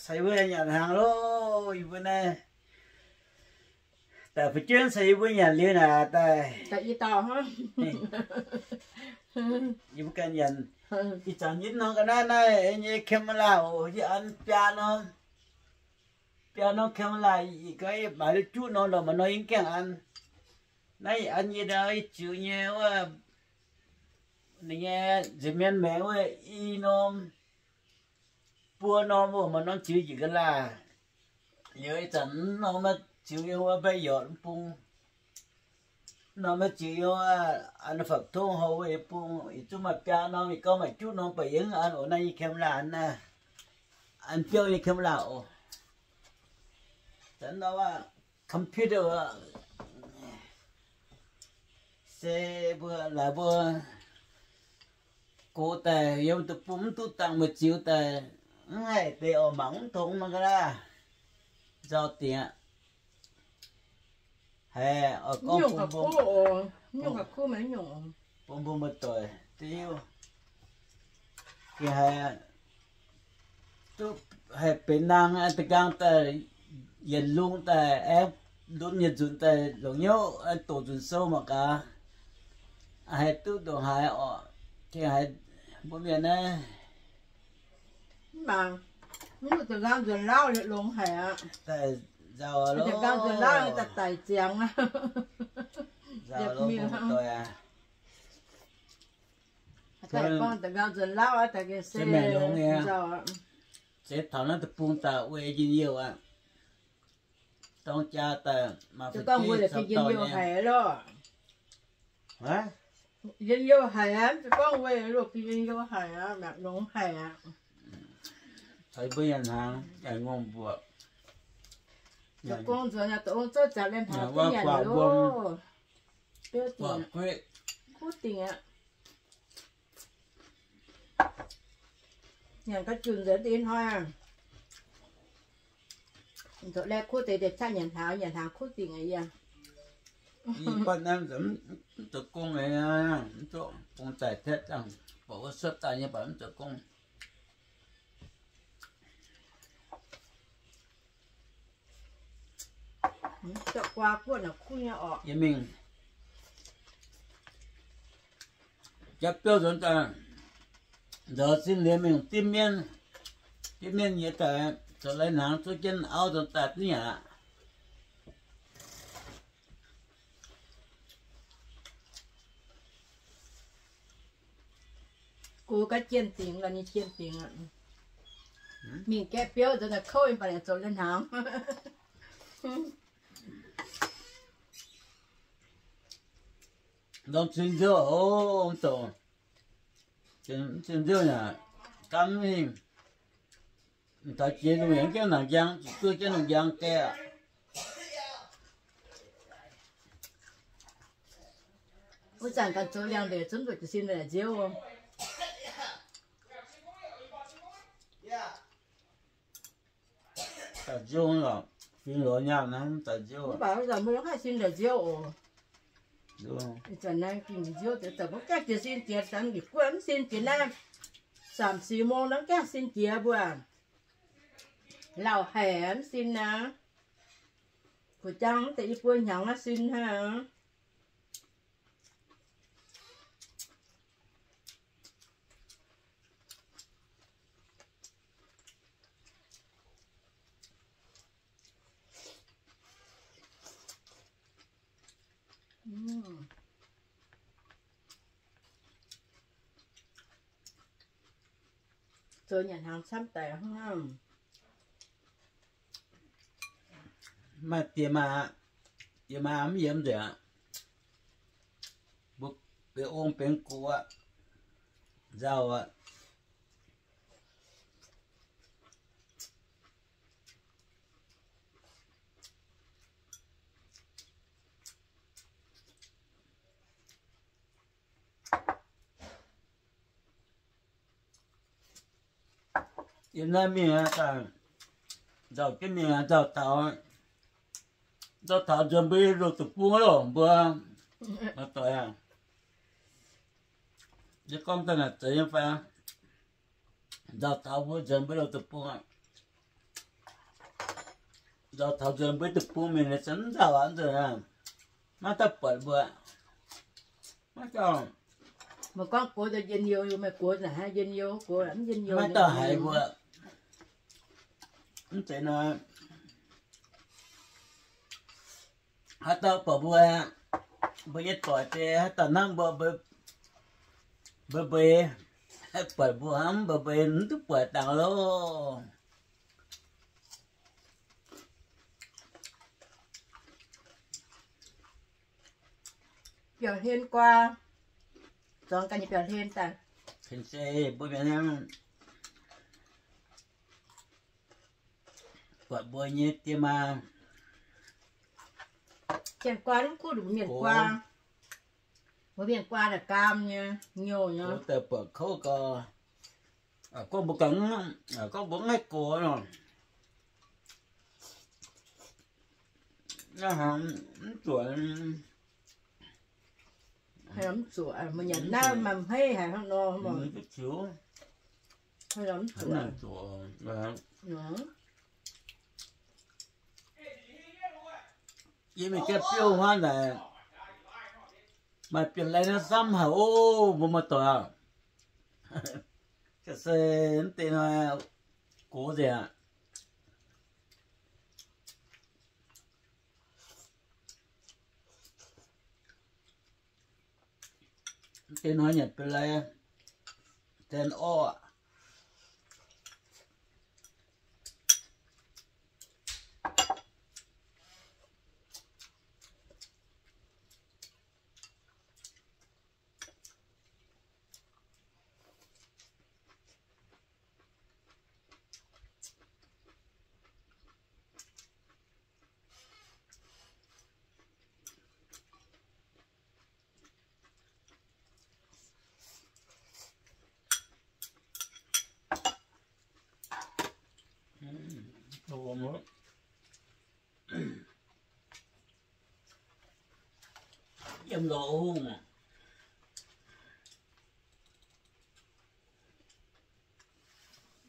Caux yie mbuo nyanc hnaangx loh, yie mbuo naaiv. Daaih fu'jueiv caux yie mbuo nyanc liuz naaic daaih. Yie mbuo ganh nyanc. Ih zanc yie nor ga'naaiv naaiv nyei camera oc, yie an biaa norm, biaa norm camera, yie ga'naaiv maaiz duqv juqv norm lorqc, maaih norm yie gaengh an. Naaiv yie an yie nor, yie ziux nyei wuov, ninh nyei nza'hmien maengx wuov i norm, buo norm oc, maaih norm ziux njiec ga'naaiv. Liuz ih zanc norm maiv ziux yiem wuov mbaih yorqc mv bung. Norm maiv ziux yiem wuov an fapv tongv hov wuov bung, yietc zungv maaih biaa norm, yie gorngv maaih juqv norm baac yie mv an oc, naaiv nyei camera naaiv. An biouv nyei camera oc. Zanc norm computer se mbuo laaix mbuo gox daaih yiem deic-bung mv duqv dangh meih ziux daaih, mv haih deix oc, mangc mv tongx nor ga'naaiv. Nzauh dingc aqv. Haiz oix gorngv bun mbuo muoz-doic diuv, gengh haiz duqv haih benx nang da'nqaang daaih yietc lungh daaih aengx lunx yietc nzunc daaih longc hnyouv doqc nzunc sou mangc gaax, haih duqv ndongc haaix oc. Gengh haiz mbuo mienh naaiv mv baac mv da'nqaang nzuonx lauv longx haic aqc. Daaih nzauh lov, da'nqaang nzuonx lauv daaih daic ziangx. Nzauh lov, mbuo muoz-doic aac. Daaih gorngv da'nqaang nzuonx lauv aqv, daaih gengh se maengc longx nyei. Zeiz taux naaiv deic-bung daaih wuov njien-youh aqv. Dorng jaa daaih maaih fu'jueiv camv dauh nyei. Njien-youh haic lorqc. Njien-youh haic aqv, gorngv wuov loz-gih njien-youh haic aqv, maengc longx haic aqv. Caux yie mbuo nyanc hnaangx, yaac ngongh mbuoqc. Deic-bung nzuonx, deic-bung zouv jaax lai hnaangx, wuov guaax mbuo, guaax gueiv, kuv dingc aqv. Nyanc ga'junc nzengc deix hnoi aqv. Zoux lai kuv deix, deix qaqv nyanc hnaangx, nyanc hnaangx kuv dingc aqv yie. Yie buatc naaiv mv zoux gong, mv zoux gong daic tetv dangh, buatc wuov cuotv daaih nyei baac mv zoux gong. Yie mingh jatv biouv nzuonx daaih, nzoux sin liuz mingh dimv mienv, dimv mienv nyei daaih zoux lai hnaangx zuov jienv auv nzuonx daaih duqv nyanc aqv. Gu ga'jien dingc, la'nyei jien dingc aqv. Mingh gaeqv biouv nzuonx daaih kouv, yie mv baac zoux lai hnaangx. Ndorm cin nziouv oc, mv zoux. Cin nziouv yaac gaamv mingh. Taux jiex lungh yaac mv gaengh nangc njang, zuqc zuov jienv lungh njang gaeqv aqv. Wuov zanc ganh zoux liangx-ndeic zunv zuqc jiez sin la'nziouv. Da'nziouv lorqc, fingx lorz nyaanh hnangv da'nziouv. Mv baac wuov zanc mbuo haih sin la'nziouv oc. Ih zanc naaiv ging nziouv deix, zanc mbuo gaengh jiez sin jiex, zanc njiec guoqv mv sin jiex naaiv. Samc sic mong naaiv gaengh sin jiex mbuo. Lauh haic mv sin naaiv. Kuv jang mv deix i buo hnyangx naaiv sin hnangv. Zoux nyanc hnaangx camv daic hnangv. Maaih diex maaih, diex maaih mv yiem nzengc aqv. Mbuo benx ong benx gux aqv, nzauh aqv. Yiem naaiv mingh aqv, nzauh jienv mingh aqv, nzauh taux, nzauh taux nzuonx mbuo loz deic-bung aqv loh, mbuo muoz-doic aac. Yie gorngv daaih naaic zeiz nyei fai? Nzauh taux mbuo nzuonx mbuo loz deic-bung aqv. Nzauh taux nzuonx mbuo duqv bung mingh, se mv nzauh aqv nzunc aqv. Maiv dauh buatc mbuo. Maiv dauh. Meih gorngv gox daaih njien-youh, meih gox naaic hnangv njien-youh, gox mv njien-youh. Maiv dauh haiz mbuo. Mv zeiz nor, haaix dauh buatc mbuo, mbuo nyei doic deix, haaix dauh hnamv mbuo, mbuo, mbuo, buatc mbuo hnamv mbuo, mbuo mv duqv buatc dangh loh. Biauv-hlen guaa, zuangx ganh nyei biauv-hlen daaih. Mbuo mienh buatc mbuo nyei diex maa. Janx guaa mv kuv, mbuo mienh guaa. Mbuo mienh guaa daaih gaam nyei, nyouh nyei. Daaih buatc kouv gau. Gorngv mbuo ganh, gorngv mbuo mv haih gox nor. Naaiv hnangv mv zuqc. Mv zuqc, meih nyanc naaiv maaih hmeiv haic hnangv nor, mv ziux. Mv zuqc. Yie mingh gaeqv biouv huaav naaic, maaih bienh lai naaiv samv haic oc, mbuo muoz-doic aac. Se mv deix nor, gox nzengc aqv. Mv deix nor nyanc bienh lai, zaeng orv. Yiem lorqc hungh.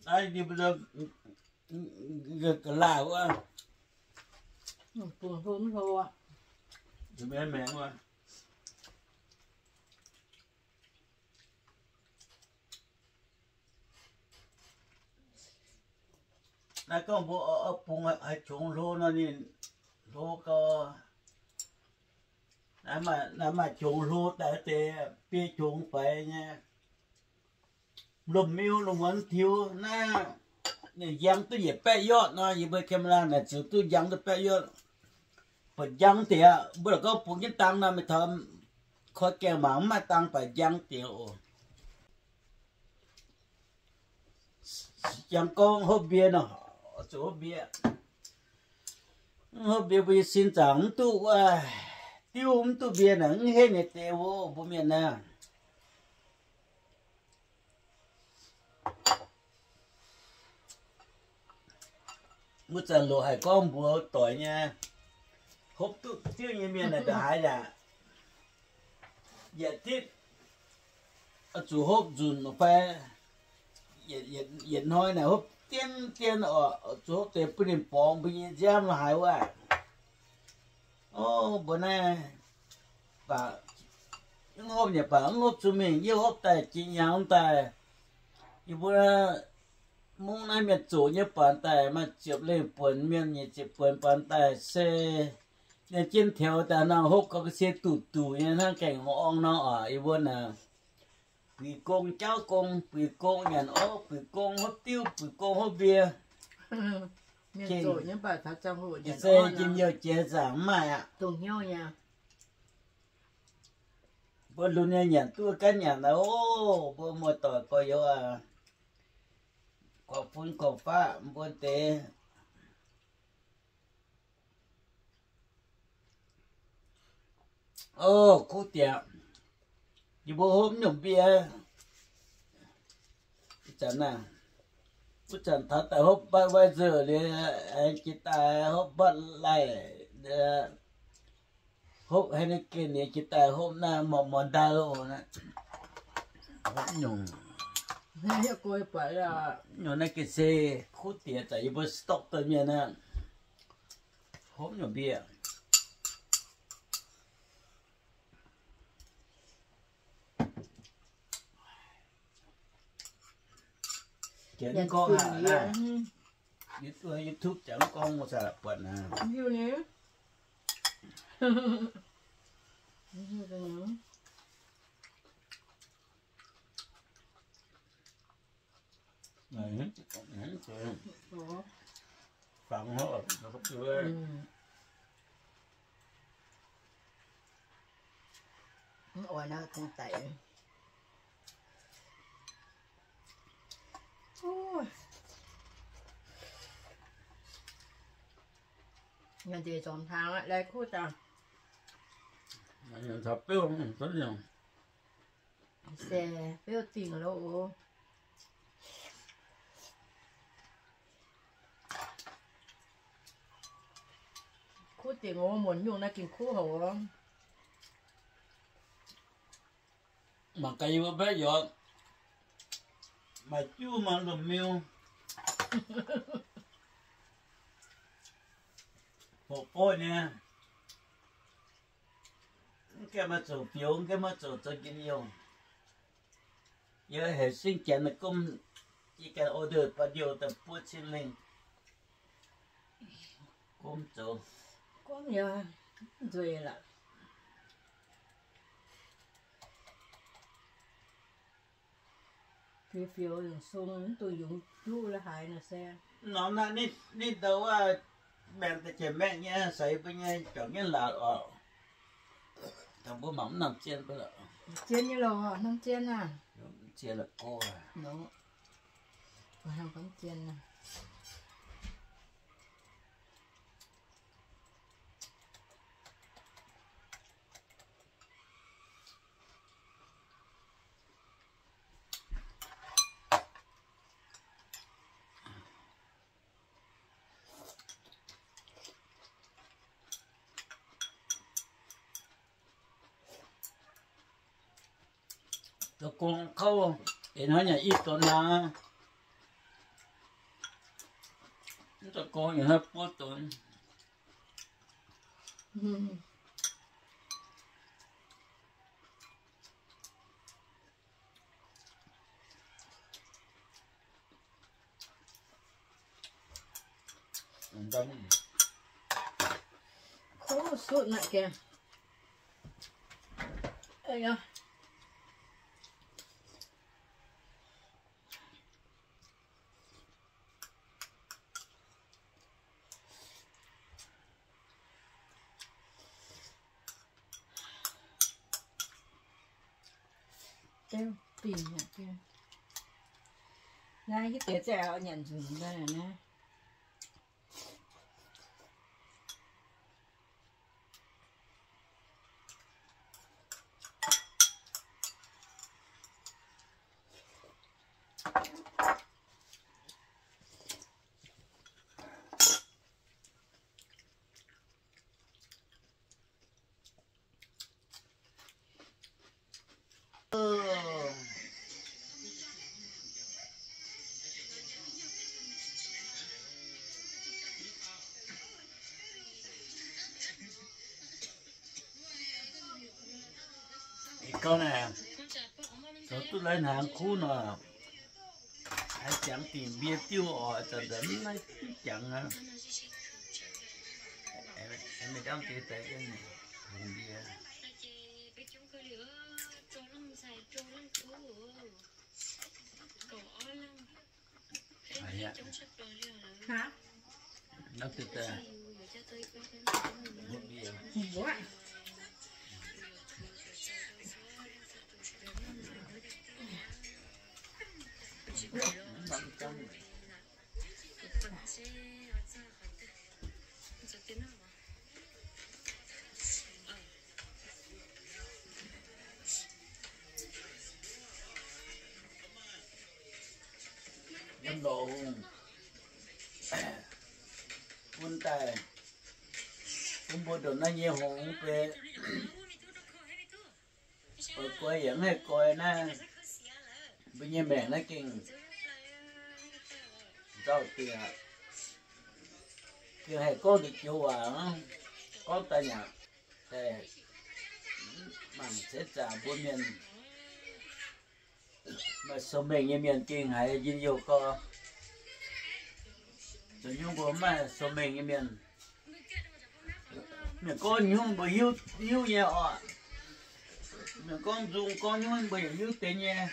Naaiv ninh mbuo ga'laaih wuov. Bungx hlo mv hlo aqv. Maengx wuov. Naaiv gorngv mbuo oix bungx haaix qongx hlo nor ninh hlo gau. Naaiv maaih qongx hlo daaih deix biei qongx faix nyei. Lomh miu lungh muonz tiux naaiv, ninh njang duqv yietc baeqv yard nor, yie mbuo camera naaic ziouc duqv njang duqv baeqv yard. Baac njang deix aqv, mbuo la'gorngv bungx jienv dang nor, mingh taux koi gaengh mangc mv maaih dang baac njang deix oc. Jangx gorngv hopv mbie nor, zuqc hopv mbie. Mv hopv mbie mbuo nyei sin zaangc mv duqv wuov, diuv mv duqv mbie naaic mv henv nyei deix wuov mbuo mienh naaiv. Wuov zanc loz haic gorngv mbuox doic nyei, hopv duqv diuv nyei mienh naaic ndongc haaix yaac yietc ditv zuqc hopv nzunc fai yietc hnoi naaic hopv dien dien oc, zuqc hopv deix bun ninh borngz mbuo nyei nziaamv haaix wuov. O, mbuo naaiv baac mv hopv nyei baac mv hopv zuqc mingh, yie hopv daaih jiex hnyangx daaih. Yie mbuo mungv naaiv mienh zoqc nyei buatc daaih maaih ziepc lengh buonc mienh, nyic ziepc buonc buatc daaih se ninh jienv taux daaih nor hopv gau ga'sie duqv duqv nyei hnangv gaengh orng nor oc. Yie mbuo naaic buix gong jauv gong, buix gong nyanc orv, buix gong hopv diuv, buix gong hopv mbie. Se njien-youh jiex zaangc mv maaih aqv. Mbuo lunx nyei nyanc duqv ganh nyanc aqv oc. Mbuo muoz-doic gorx-youz aac, gorqv-fun gorqv-faqv mbuo deix. O, kuv diex, yie mbuo hopv nyungc mbie. Ih zanc naaiv, wuov zanc taux daaih hopv Budweiser liuz, aengx jiex daaih hopv Bud Light, hopv Heineken liuz jiex daaih hopv naaiv morc morc ndau oc. Hopv nyungc, nyungc naaiv ga'sie kuv diex zanc yie mbuo stock daaih mienh aqv. Hopv nyungc mbiec. Janx gorngv aqv, YouTube janx gorngv wuov zanc buatc naaic. Mv oix naaiv deix. Nyanc deix zorngx hnaangx aqv, lai kuv daaih. Se beuv dingc lo oc. Kuv dingc oc, muonc nyungc naaiv gengh kuv haic oc. Mangc gaax yie mbuo mbaeqv yorc, maaih juv maaih lomh miu, hoqc boiv nyei. Mv gaengh maaih zoux fioux, mv gaengh maaih zoux zoux njien-youh. Yie heuc singv janx gomv, yie ganh order ba'ndiuh daaih buov cin lengh. Gomv zoux. Gomv yaac nzueic lorqc. Fioux fioux yungz sung, mv dungx yungz juqv la'haaix nor se. Norm naaiv ninh, ninh ndau wuov maengx da'jienv maengh nyei, sai mbuo nyei juangc nyei laatc oc. Dangh mbuo mangc mv nangc zien mbuo lorqc. Zien nyei lorqc, hnangv zien aqv. Zien lorqc go. Hnangv zien aqv. Daux gong kouv, ih hnoi nyanc i donx hnaangx. Mv daux gong ih hnoi buov donx. Kouv sutv aqv gaax. Naaiv hiuv deix zaeqv nyanc nzunc naaiv. Ih gau naaic, zoux duqv lai hnaangx kuv nor, haiz jangx dingc mbie diuv oc, zanc nzanc mv jangx aqv. Maiv ndamv deix daaih hungh mbie. Yiem lorqc hungh bun daaih, bun mbuo ndongc naaiv nyei hungh mv bei, oix goix yaac mv haih goix naaiv. Mbuo nyei maengc naaiv gengh nzauh diex. Gengh haih gorngv nduqc joux waac, gorngv daaih yaac mangc ceix zaangc mbuo mienh, maaih soux-mengh nyei mienh gengh haiz njien-youh gorx. Zoux nyungc mbuo maaih soux-mengh nyei mienh, mienh gorngv nyungc mbuo hiuv, hiuv nyei oc. Mienh gorngv nzung gorngv nyungc mbuo yaac hiuv deix nyei.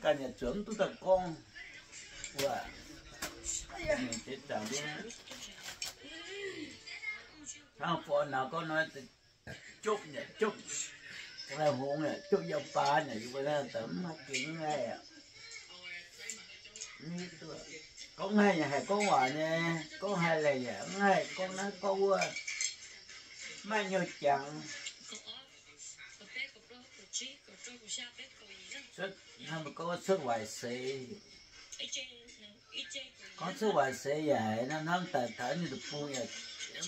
Ganh yaac zuotc mv duqv daaih gorngv. Wuov, mienh deix zaangc mbuo hnangv forv nauz gorngv nor, jopv yaac jopv, ga'naaiv hngongx yaac jopv, yaac baan yaac yie mbuo naaiv daaih mv haih gengh mv haih aqv. Gorngv haih yaac haih gorngv waac nyei, gorngv haih laih yaac mv haih gorngv naaiv gorngv wuov, maiv hnyouv jangx. Cuotv, hnangv mbuo gorngv cuotv waaic seix. Gorngv cuotv waaic seix yaac haiz hnangv hnamv daaih taux nyungc deic-bung yaac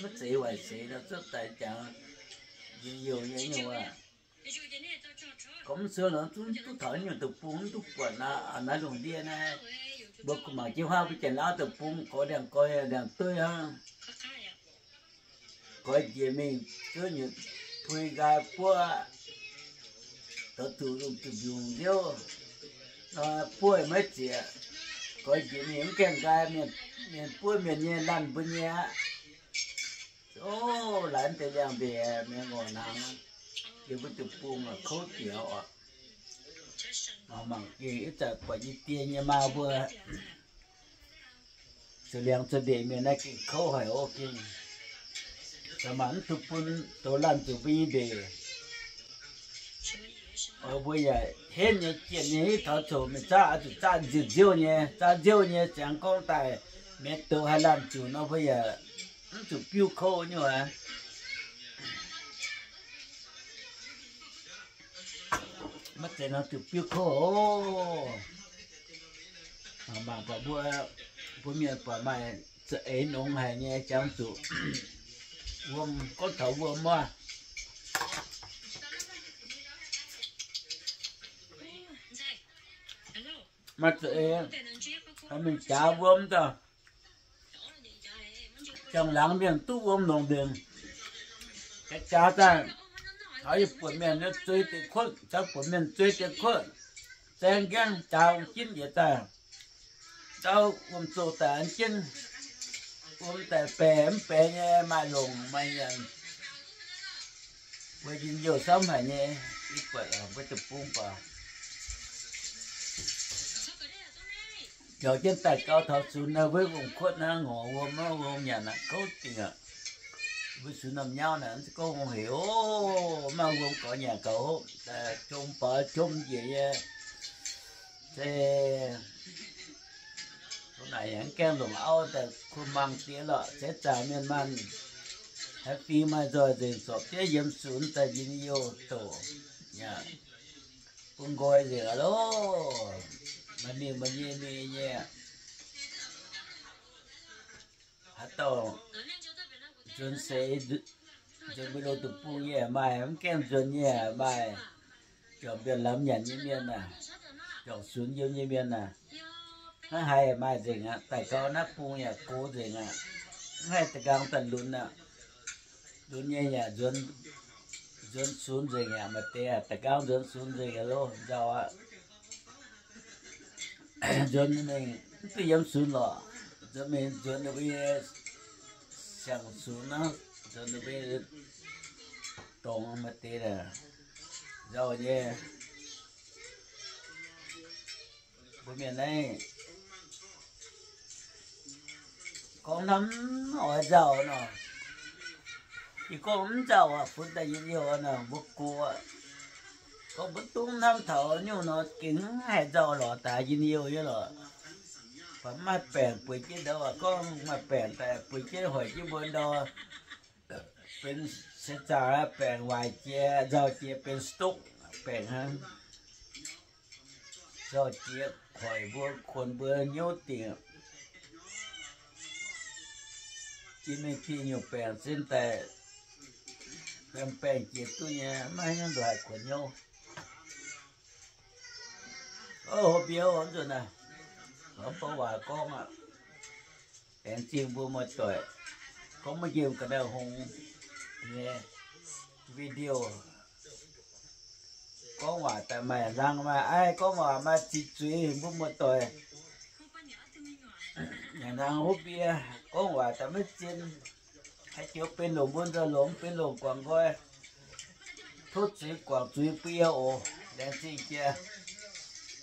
maiv zeiz waaic seix nor, cuotv daaih jangx njien-youh nyei nyungc aav. Gorngv mv cuotv nor, mv duqv taux nyungc deic-bung, mv duqv buatc naaiv, naaiv lungh ndiev naaiv. Mbuo mangc jienv huaav mbuo janx-lauv deic-bung, gorx ndiangx-gorx ndiangx-dueiv hnangv. Goix njiec mingh zuov nyutc pui nqaai buov, douz zuqc lungh zuqc mbiungc nziouv, buov maiv zieqc. Goix njiec mingh mv gaengh nqaai, mienh buov mienh nyei, laanh mbuo nyei aqv. O, laaix deix liangx-mbiec mienh ngorc hnaangx, yie mbuo deic-bung kouv diex oc. Mangc gengh ih zanc buatc yie die nyei maa mbuo zoux liangx zoux ndeic mienh naaiv gengh kouv haic oc gengh. Caux mangc mv duqv bun douz laanh zuqc mbuo nyei ndeic. Mbuo yaac henv nyei jienh nyei, hitv taux coc mingh zaaqv, oix zuqc zaaqv nziouv nziouv nyei, zaaqv nziouv nyei ziangx gorngv daaih, mienh douz haih laanh zuqc nor, mbuo yaac mv zuqc biuv kouv nyei aqv. Maiv zeiz nor zuqc biuv kouv oc. Mangc buatc mbuo, mbuo mienh buatc maaih za'eix nongx haic nyei, jangx zuqc wuom, gorngv taux wuom wuov. Maaih za'eix mingh jaax wuom daaih. Ziangh laangz mienh duqv wuom longc nzengc. Jaax daaih, taux yie buatc mienh zuei deix kuotv, caux buatc mienh zuei deix kuotv, zaeng jienv jaax wuom-jinv njiec daaih. Ndau wuom-zoh daaih an jienv, wuom daaih baeqc mv baeqc nyei maaih longc maaih nyanc. Mbuo njien-youh samv haic nyei, yie buatc mbuo deic-bung baac njoux jienv daaih gau taux sunx naaiv wuov wuom-kuotv naaiv ngorc wuom, wuom-nyanc aqv, kouv dingc aqv. Mbuo sunx norm nyauv naaic mv zeiz gorngv hungh hec oc, maaih wuom gorx nyanc gauh hopv, jom baaux jom njiec nyei. Se naaic yaac mv gaengh longc auv daaih kuh mangc diex lorqc, ceix zaangc mienh maanh, haih fingx maaih nzoih nzengc, zorpc diev yiem sunx daaih njien-youh doqc, bun nqoi nzengc aqv loh. Maaih mingh maaih nyei mingh nyei. Haaix dauh nzuonx seix, nzuonx mbuo loz deic-bung nyei maaih, mv gaengh nzuonx nyei maaih, juangc mbienc lamz nyanc nyei mienh aac, juangc sunx yiem nyei mienh aac, hnangv haaix maaih nzengc aqv. Daaih gau naaiv bung yaac gox nzengc aqv. Mv haih da'nqaang daaih lunx aqv. Lunx nyei yaac nzuonx sunx nzengc aqv. Maaih deix da'nqaang nzuonx sunx nzengc aqv loh, nzauh aqv. Nzuonx mingh mv duqv yiem sunx lorqc. Nzuonx mingh nzuonx ninh mbuo nyei siang-sunx aqv, nzuonx ninh mbuo nyei dorngx maaih deix nzauh nyei. Mbuo mienh naaiv gorngv hnamv oix nzauh nor, yie gorngv mv nzauh aqv, funx daaih njien-youh nor, mbuo gox aqv. Gorngv mbuo dungv hnamv taux nyungc nor, gengh mv haih nzauh lorqc, daaih njien-youh nyei lorqc. Baac mv maaih baengc bueix jienv ndau aqv, gorngv maaih baengc daaih bueix jienv hoic jienv mbuo ndau, benx se zaangc aqv, baengc waaic jiex, nzauh jiex benx stroke baengc hnangv. Nzauh jiex hoic mbuo, kuonx mbuo hnyouv dingc. Jiex mingh ti nyungc baengc zinh daaih, baengc jiex duqv nyei, maiv haaix nyungc nduqc haih kuonx hnyouv. Ov, hopv mbiouv nzunc naaiv, mv baac waac gorngv aqv. Aengx zingh mbuo muoz-doic, Gorngv maiv nqemh ga'naaiv hngongx nyei video, gorngv waac daaih maaih hlang maaih aiv, gorngv waac maaih ziqc zuiz, mbuo muoz-doic hlang hopv bie, gorngv waac daaih maiv zien, haaix joux benx longc mbuo nzoih longx, benx longc guangc nqoi, tov zuiz guangc zuiz bun yie oc. Laengz zingh jiex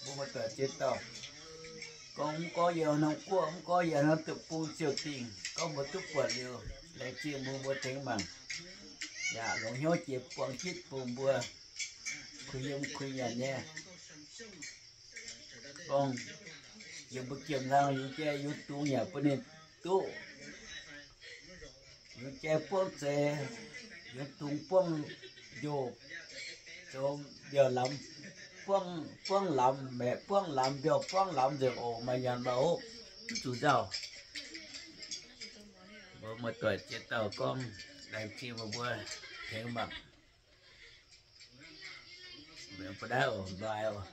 mbuo muoz-doic ziex dauh. Gorngv mv gorngv yiem norm guoqv, mv gorngv yiem norm deic-bung ziouc dingh, gorngv mbuo duqv buatc liuz, laengz zingh mbuo, mbuo tengx mangc. Yaac longx hnyouv jiex buang jitv bun mbuo kuh yiem kuh nyanc nyei. Gorngv yiem mbuo giemh hlang yungz jai yungz dungz yaac bun ninh duqv. Yungz jai buangv zeix, yungz dungz buangv njoh, zoux mbiauh lamz, buangv, buangv lamz maeqc, buangv lamz mbiauh, buangv lamz nzengc oc. Maaih nyanc maaih hopv, mv zuqc nzauh. Mbuo muoz-doic ziex dauh gorngv, laengz zingh mbuo, mbuo tengx mangc. Mbuo naaiv oc, mbaai oc.